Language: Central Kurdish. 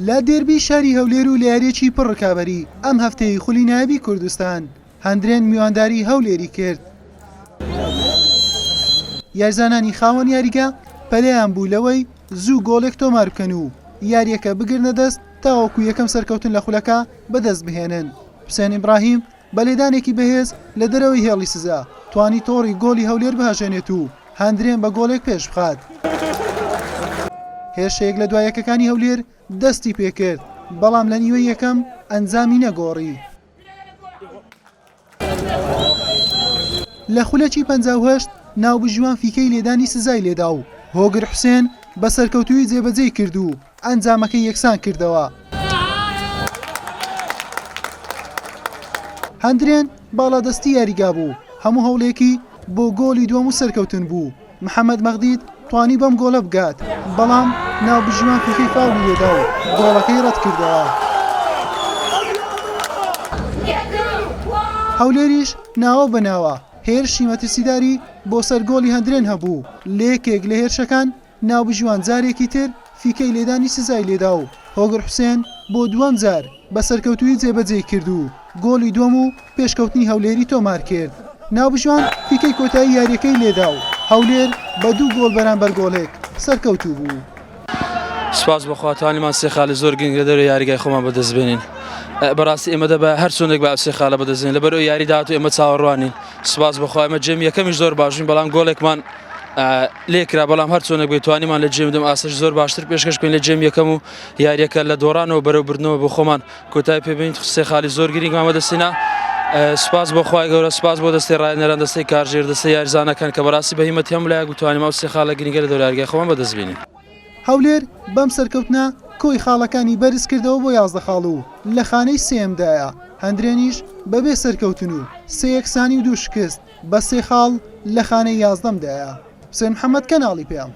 لە دێربی شاری هەولێر و لە یارییەکی پڕ رکابەری ئەم هەفتەیەی خولی نایابی کوردستان، هەندرێن میوانداری هەولێری کرد. یاریزانانی خاوەن یاریگا پەلەیان بوو لەوەی زوو گۆڵێک تۆمار بکەن و یارییەکە بگرنە دەست تاوەکو یەکەم سەرکەوتن لە خولەکە بەدەست بهێنن. حوسێن ئیبراهیم بە لێدانێکی بەهێز لە دەرەوەی هێڵی سزا توانی تۆڕی گۆڵی هەولێر بهەژێنێت و هەندرێن بە گۆڵێک پێشبخات. هێرشە یەک لە دوا یەکەکانی هەولێر دەستی پێکرد، بەڵام لە نیوەی یەکەم ئەنجامی نەگۆڕی. لە خولەکی 58 ناوبژیوان فیکەی لێدانی سزای لێدا و هۆگر حوسێن بە سەرکەوتوویی جێبەجێی کرد و ئەنجامەکەی یەکسان کردەوە. هەندرێن باڵادەستی یاریگا بوو، هەموو هەوڵێکی بۆ گۆڵی دووەم و سەرکەوتن بوو، محەمەد مەغدید توانی بەم گۆڵە بگات، بەڵام ناوبژیوان فیکەی فاولی لێدا و گۆڵەکەی رەتکردەوە. هەولێریش ناوە بە ناوە هێرشی مەترسیداری بۆ سەر گۆڵی هەندرێن هەبوو، لە یەکێک لە هێرشەکان ناوبژیوان جارێکی تر فیکەی لێدانی سزای لێدا و هۆگر حوسێن بۆ دووەم جار بە سەرکەوتوویی جێبەجێی کرد و گۆڵی دووەم و پێشکەوتنی هەولێری تۆمارکرد. ناوبژیوان فیکەی کۆتایی یارییەکەی لێدا و هەولێر بە دوو گۆڵ بەرامبەر گۆڵێک سەرکەوتوو بوو. سوپاس بۆ خوا توانیمان سێ خاڵی زۆر گرنگ لە دەرەوەی یاریگای خۆمان بەدەست بێنین. بەڕاستی ئێمە دەبا هەر چۆنێک با سێ خاڵە بەدەست بێنین لەبەر ئەو یاری داهاتوو ئێمە چاوەڕوانین. سوپاس بۆ خوا ئێمە game یەکەمیش زۆر باش بووین بەڵام گۆڵێکمان لێکرا بەڵام هەر چۆنێک بێت توانیمان لە game دووەم ئاستێکی زۆر باشتر پێشکەش بکەین لە game یەکەم و یاریەکە لە دۆڕانەوە بەرەو بردنەوە بۆ خۆمان کۆتای پێبین سێ خاڵی زۆر گرنگمان بەدەستینا سوپاس بۆ خوای گەورە سوپاس بۆ دەستی ڕاهێنەران دەستەی کارگێڕ دەستەی یاریزانەکان کە بەڕاستی بە هیمەتی هەموو لایەک بتوانین ئەو سێ خاڵە گرنگە لە دەورارگای خۆمان بەدەست بێنین. هەولێر بەم سەرکەوتنە کۆی خاڵەکانی بەرزکردەوە بۆ 11 خاڵ و لە خانەی سێیەمدایە، هەندرێنیش بەبێ سەرکەوتن و سێ یەکسانی و دوو شکست بە سێ خاڵ لە خانەی یازدەمدایە. حوسێن محەمەد، کەناڵی پەیام.